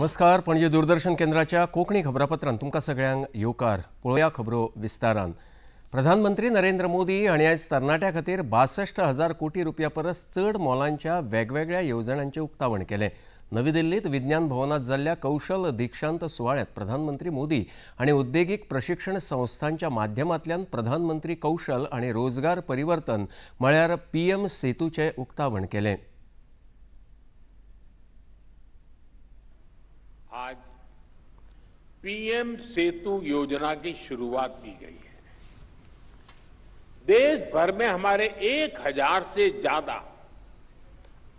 नमस्कार, पणजे दूरदर्शन केंद्राच्या कोंकणी खबरापत्रांत तुमकां सगळ्यांक येवकार। पळोवया खबरो विस्तारान। प्रधानमंत्री नरेंद्र मोदी हांणी आयज तरणाट्यां खातीर 62,000 कोटी रुपया परस चड मोलांच्या वेगवेगळ्या येवजण्यांचें उक्तावण केलें। नवी दिल्लीत विज्ञान भवनात जाल्ल्या कौशल दीक्षांत सुवाळ्यांत प्रधानमंत्री मोदी हांणी उद्देगीक प्रशिक्षण संस्थांच्या माध्यमांतल्यान प्रधानमंत्री कौशल आनी रोजगार परिवर्तन म्हळ्यार पीएम सेतूचें उक्तावण केलें। आज पीएम सेतु योजना की शुरुआत की गई है। देश भर में हमारे 1000 से ज्यादा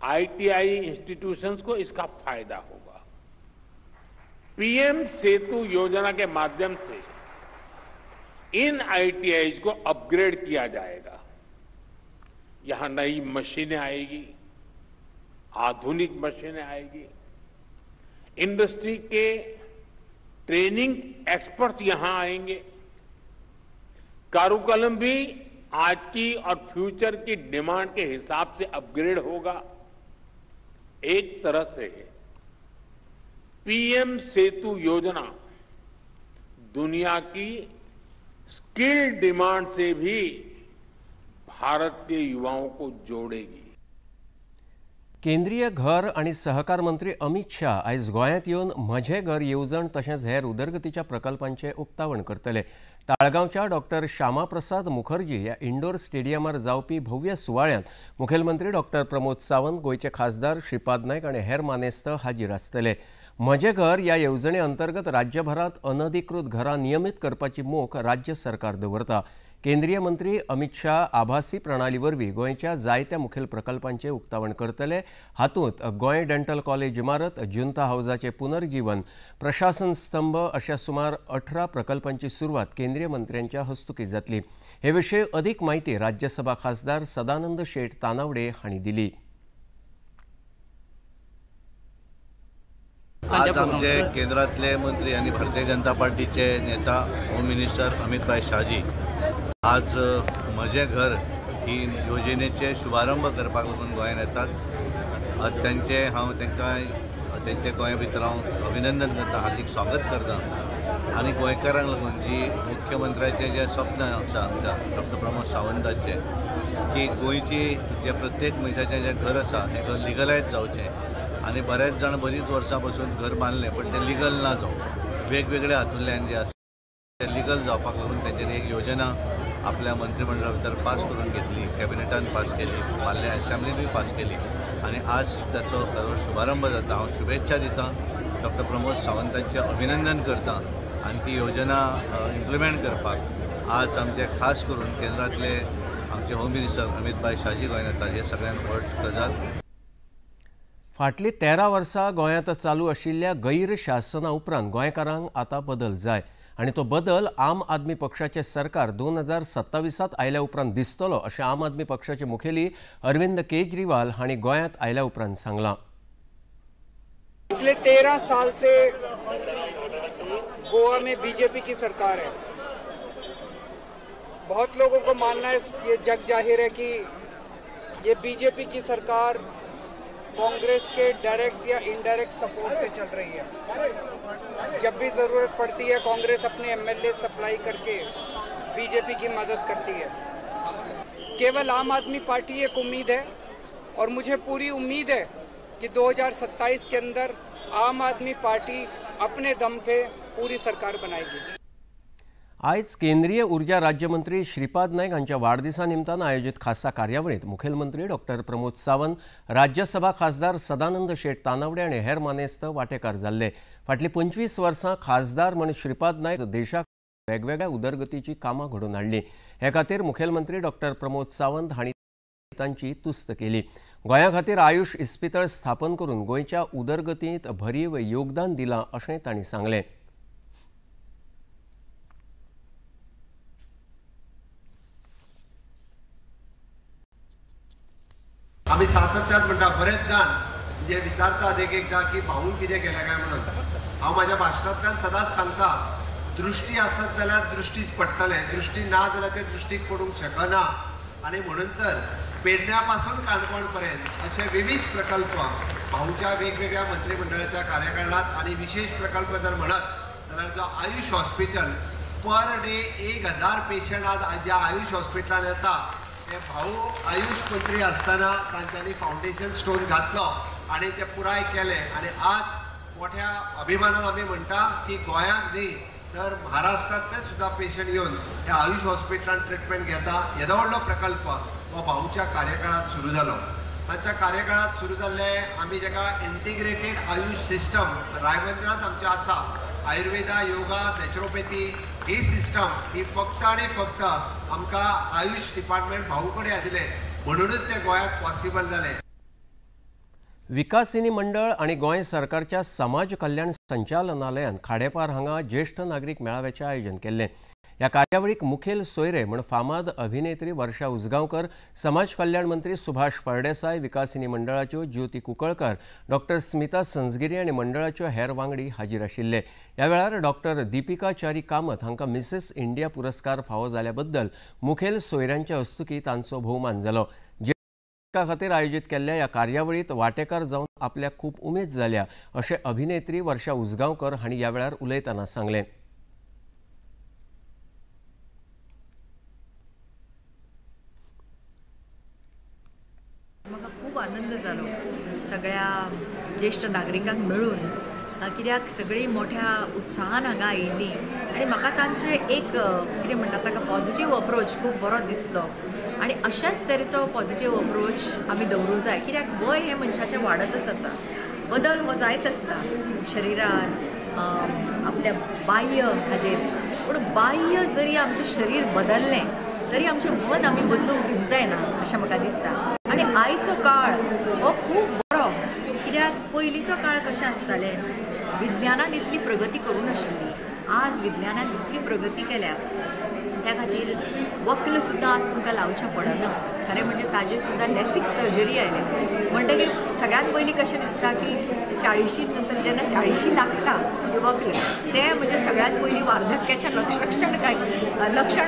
आईटीआई इंस्टीट्यूशंस को इसका फायदा होगा। पीएम सेतु योजना के माध्यम से इन आईटीआईज को अपग्रेड किया जाएगा। यहां नई मशीनें आएगी, आधुनिक मशीनें आएगी, इंडस्ट्री के ट्रेनिंग एक्सपर्ट्स यहां आएंगे। कारुकलम भी आज की और फ्यूचर की डिमांड के हिसाब से अपग्रेड होगा। एक तरह से पीएम सेतु योजना दुनिया की स्किल डिमांड से भी भारत के युवाओं को जोड़ेगी। केंद्रीय घर आनी सहकार मंत्री अमित शाह आयज गोंयांत येवन म्हजें घर येवजण तशेंच हेर उदरगतीच्या प्रकल्पांचें उक्तावण करतले। ताळगांवच्या डॉक्टर श्यामाप्रसाद मुखर्जी ह्या इंडोर स्टेडियमार जावपी भव्य सुवाळ्यांत मुखेलमंत्री डॉक्टर प्रमोद सावंत, गोंयचे खासदार श्रीपाद नायक आनी हेर मानेस्त हाजीर आसतले। म्हजें घर ह्या येवजणे अंतर्गत राज्यभरांत अनधिकृत घरां नियमीत करपाची मोख राज्य सरकार दवरता। केंद्रीय मंत्री अमित शाह आभासी प्रणाली वरवीं गोंयच्या जायत्या मुखेल प्रकल्पांचें उक्तावण करतले। हातूंत गोंय डेंटल कॉलेज इमारत, जुंता हावजाचें पुनर्जीवन, प्रशासन स्तंभ अशा सुमार 18 प्रकल्पांची सुरवात केंद्रीय मंत्र्यांच्या हस्तुकीं जातली। हे विशीं अदीक म्हायती राज्यसभा खासदार सदानंद शेट तानावडे हांणी दिली। आज आमचे केंद्रातले मंत्री आनी भारतीय जनता पार्टीचे नेता होम मिनिस्टर अमित भाई शाहजी आज म्हजें घर ही योजनेचे शुभारंभ करपाक लागून गोंयांत येतात। तांचे हांव तांकां तेंचे गोंया भितर हांव अभिनंदन करता, हार्दिक स्वागत करता आनी गोंयकारांक लागून जी मुख्यमंत्र्याचें जें स्वप्न आसा आमच्या डॉक्टर प्रमोद सावंताचें की गोंयची जे प्रत्येक मनशाचें जें घर आसा तें घर लिगलायज जावचें आनी बरेच जाण बरीच वर्सां पासून घर बांदलें पण तें लिगल ना जावं, वेगवेगळ्या हातूंतल्यान जें आसा तें लिगल जावपाक लागून तेंच्यांनी एक योजना आपल्या मंत्रिमंडळा भितर पास करून घेतली, कॅबिनेटान पास केली, माल्ल्या असेंब्लीनूय पास केली आनी आज ताचो खरो शुभारंभ जाता। हांव शुभेच्छा दितां, डॉक्टर प्रमोद सावंतांचें अभिनंदन करता आनी ती योजना इम्प्लिमेंट करपाक आज आमचे खास करून केंद्रांतले आमचे होम मिनिस्टर अमित भाई शाहजी गोंयांत येतात हे सगळ्यांत व्हड गजाल। फाटलीं 13 वर्सां गोंयांत चालू आशिल्ल्या गैर शासना उपरांत गोंयकारांक आतां बदल जाय आनी तो बदल आम आदमी पक्षाचें सरकार 2027 आयल्या उपरांत दिसतलो अशें आम आदमी पक्षाचे मुखेली अरविंद केजरीवाल हांणी गोंयांत आयल्या उपरांत सांगलां। पिछले 13 साल से गोवा में बीजेपी की सरकार है। बहुत लोगों को मानना है, ये जग जाहिर है कि ये बीजेपी की सरकार कांग्रेस के डायरेक्ट या इनडायरेक्ट सपोर्ट से चल रही है। जब भी ज़रूरत पड़ती है कांग्रेस अपने एमएलए सप्लाई करके बीजेपी की मदद करती है। केवल आम आदमी पार्टी एक उम्मीद है और मुझे पूरी उम्मीद है कि 2027 के अंदर आम आदमी पार्टी अपने दम पे पूरी सरकार बनाएगी। आयज केंद्रीय ऊर्जा राज्यमंत्री श्रीपाद नायक हांच्या वाडदिसा निमतान आयोजित खासा कार्यावळींत मुखेलमंत्री डॉक्टर प्रमोद सावंत, राज्यसभा खासदार सदानंद शेट तानावडे आनी हेर मानेस्त वांटेकार जाल्ले। फाटलीं 25 वर्सां खासदार म्हण श्रीपाद नायक देशाक वेगवेगळ्या उदरगतीची कामां घडोवन हाडलीं। हे खातीर मुखेलमंत्री डॉक्टर प्रमोद सावंत हांणी तांची तुस्त केली। गोंया खातीर आयुष इस्पितळ स्थापन करून गोंयच्या उदरगतींत भरीव योगदान दिलां अशें तांणी सांगलें। आमी सातत्यान म्हणटा, बरेच जाण जे विचारतात एक एकदा की भाऊन कितें केलें काय म्हणून, हांव म्हाज्या भाशणांतल्यान सदांच सांगता, दृश्टी आसत जाल्यार दृश्टीच पडटलें, दृश्टी ना जाल्यार तें दृश्टीक पडूंक शकना। आनी म्हणून तर पेडण्या पासून काणकोण पर्यंत असे विविध प्रकल्प भाऊच्या वेगवेगळ्या मंत्रिमंडळाच्या कार्यकाळात आणि विशेष प्रकल्प जर म्हणत जाल्यार जो Ayush hospital per day 1000 patient आज ज्या आयुष हॉस्पिटलान येता ते भाऊ आयुष मंत्री आसतना तांच्यांनी फावंडेशन स्टोन घातलो आनी ते पुराय केले. आनी आज मोठ्या अभिमानान आमी म्हणटा की गोंयांक न्ही तर महाराष्ट्रांतले सुद्दां पेशंट येवन ह्या आयुष हॉस्पिटलान ट्रिटमेंट घेता. येदो व्हडलो प्रकल्प हो भाऊच्या कार्यकाळात सुरू जालो. तांच्या कार्यकाळात सुरू जाल्ले आमी जाका इंटिग्रेटेड आयुष सिस्टम रायबंदरांत आमचें आसा, आयुर्वेदा, योगा, नॅचरोपॅथी ही सिस्टम ही फक्त आनी फक्त आमकां आयुष डिपार्टमेंट भाऊ कडेन आशिल्लें म्हणूनच तें गोंयांत पॉसिबल जालें. विकासिनी मंडळ आनी गोंय सरकारच्या समाज कल्याण संचालनालयान खाडेपार हांगा ज्येष्ठ नागरीक मेळाव्याचें आयोजन केल्लें. ह्या कार्यावळीक मुखेल सोयरे म्हूण फामाद अभिनेत्री वर्षा उजगांवकर, समाज कल्याण मंत्री सुभाष फळदेसाय, विकासिनी मंडळाच्यो ज्योती कुंकळकर, डॉक्टर स्मिता संजगिरी आनी मंडळाच्यो हेर वांगडी हाजीर आशिल्ले. ह्या वेळार डॉक्टर दीपिका च्यारी कामत हांकां मिसेस इंडिया पुरस्कार फावो जाल्या बद्दल मुखेल सोयऱ्यांच्या हस्तुकीं तांचो भोवमान जालो. खातीर आयोजित केल्ल्या ह्या कार्यावळीत वांटेकार जावन आपल्याक खूब उमेद जाल्या अशें अभिनेत्री वर्षा उजगांवकर हांणी ह्या वेळार उलयतना सांगलें. म्हाका खूब आनंद जालो सगळ्या ज्येश्ठ नागरिकांक मेळून, कित्याक सगळीं मोठ्या उत्साहान हांगा आयिल्लीं आनी म्हाका तांचें एक कितें म्हणटा ताका पॉझिटीव अप्रोच खूब बरो दिसलो आनी अशाच तरेचो पॉझिटीव अप्रोच आमी दवरूंक जाय, कित्याक वय हें मनशाचें वाडतच आसा, बदल हो जायत आसता शरिरार, आपल्या बाह्य हाजेर. पूण बाह्य जरी आमचें शरीर बदललें तरी आमचें मन आमी बदलूंक दिवंक जायना अशें म्हाका दिसता. आनी आयचो काळ हो खूब बरो, कित्याक पयलींचो काळ कशें आसतालें, विज्ञानान इतली प्रगती करूंक नाशिल्ली, आज विज्ञानान इतली प्रगती केल्या, त्या खातीर वक्ल सुद्दां आज तुमकां लावचें पडना. खरें म्हणजे ताजेर सुद्दां लेसीक सर्जरी आयल्या. म्हणटकीर सगळ्यांत पयलीं कशें दिसता की 40 नंतर जेन्ना 40 लागता तें वक्ल, तें म्हणजे सगळ्यांत पयलीं वार्धक्याचें लक्षण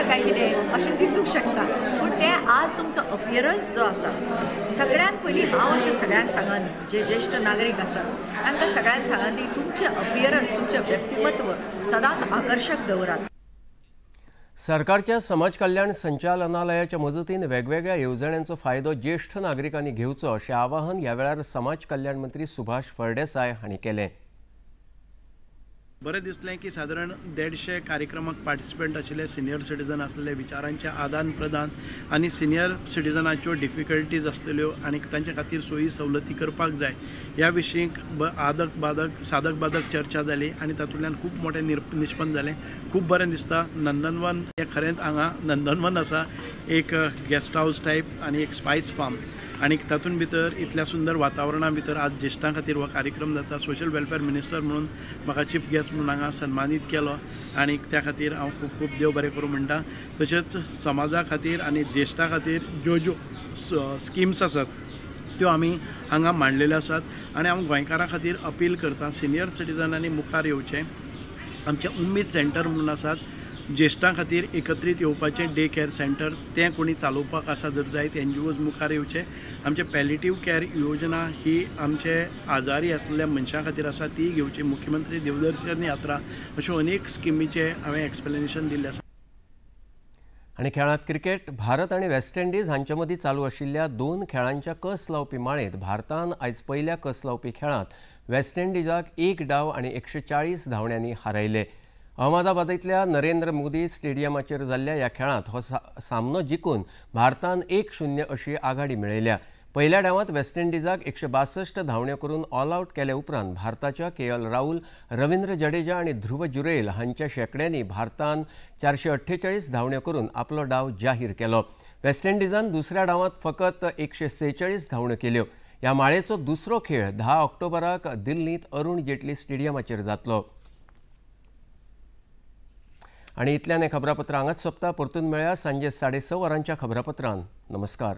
काय कितें अशें दिसूंक शकता. पूण तें आज तुमचो अपियरन्स जो आसा, सगळ्यांत पयलीं हांव अशें सगळ्यांक सांगन, जे ज्येश्ठ नागरीक आसात तांकां सगळ्यांक सांगन की तुमचें अपियरन्स, तुमचें व्यक्तिमत्व सदांच आकर्शक दवरात. सरकारच्या समाज कल्याण संचालनालयाच्या मजतीन वेगवेगळ्या येवजण्यांचो फायदो ज्येष्ठ नागरिकांनी घेवचो अशें आवाहन ह्या वेळार समाज कल्याण मंत्री सुभाष फळदेसाय हांणी केलें. बरें दिसलें की सादारण 150 कार्यक्रमाक पार्टिसिपंट आशिल्ले सिनियर सिटीजन आसलेले, विचारांचें आदान प्रदान आनी सिनियर सिटीजनाच्यो डिफिकल्टीज आसतल्यो आनी तांचे खातीर सोयी सवलती करपाक जाय ह्या विशीं आदक बादक सादक बादक चर्चा जाली आनी तातूंतल्यान खूब मोठें निष्पन्न जालें. खूब बरें दिसता. नंदनवन हें खरेंच हांगा नंदनवन आसा, एक गेस्ट हावस टायप आनी एक स्पायस फार्म आनी तातूंत भितर इतल्या सुंदर वातावरणा भितर आज ज्येश्ठां खातीर हो कार्यक्रम जाता. सोशल वेलफेअर मिनिस्टर म्हणून म्हाका चीफ गेस्ट म्हणून हांगा सन्मानीत केलो आनी त्या खातीर हांव खूब खूब देव बरें करूं म्हणटा. तशेंच समाजा खातीर आनी ज्येश्ठां खातीर ज्यो ज्यो स्किम्स आसात त्यो आमी हांगा मांडलेल्यो आसात आनी हांव गोंयकारां खातीर अपील करता, सिनियर सिटीजनांनी मुखार येवचें. आमचें उम्मीद सेंटर म्हणून आसात, ज्येश्ठां खातीर एकत्रीत येवपाचें डे कॅर सेंटर, तें कोणी चालोवपाक आसा जर जायत एनजीओज मुखार येवचे. आमचें पॅलिटीव कॅर योजना ही आमचे आजारी आसलेल्या मनशां खातीर आसा, ती घेवची. मुख्यमंत्री देवदर्शन यात्रा अश्यो अनेक स्किमीचें हांवें एक्सप्लेनेशन दिल्लें आसा. आनी खेळांत क्रिकेट. भारत आनी वेस्ट इंडीज हांचे मदीं चालू आशिल्ल्या 2 खेळांच्या कस लावपी माळेंत भारतान आयज पयल्या कस लावपी खेळांत वेस्ट इंडिजाक 1 डाव आनी 140 धांवड्यांनी हारयले. अहमदाबादेंतल्या नरेंद्र मोदी स्टेडियमाचेर जाल्ल्या ह्या खेळांत हो सामनो जिखून भारतान 1-0 अशी आघाडी मेळयल्या. पयल्या डावांत वेस्ट इंडिजाक 162 धांवड्यो करून ऑल आउट केले उपरांत भारताच्या के.एल. राहुल, रवींद्र जडेजा आनी ध्रुव जुरेल हांच्या शेंकड्यांनी भारतान 448 धांवड्यो करून आपलो डाव जाहीर केलो. वेस्ट इंडिजान दुसऱ्या डावांत फकत 146 धांवड्यो केल्यो. ह्या माळेचो दुसरो खेळ 10 ऑक्टोबराक दिल्लींत अरुण जेटली स्टेडियमाचेर जातलो. आनी इतल्यान हें खबरापत्र हांगाच सोंपता. परतून मेळया सांजे 6:30 वरांच्या खबरापत्रान. नमस्कार.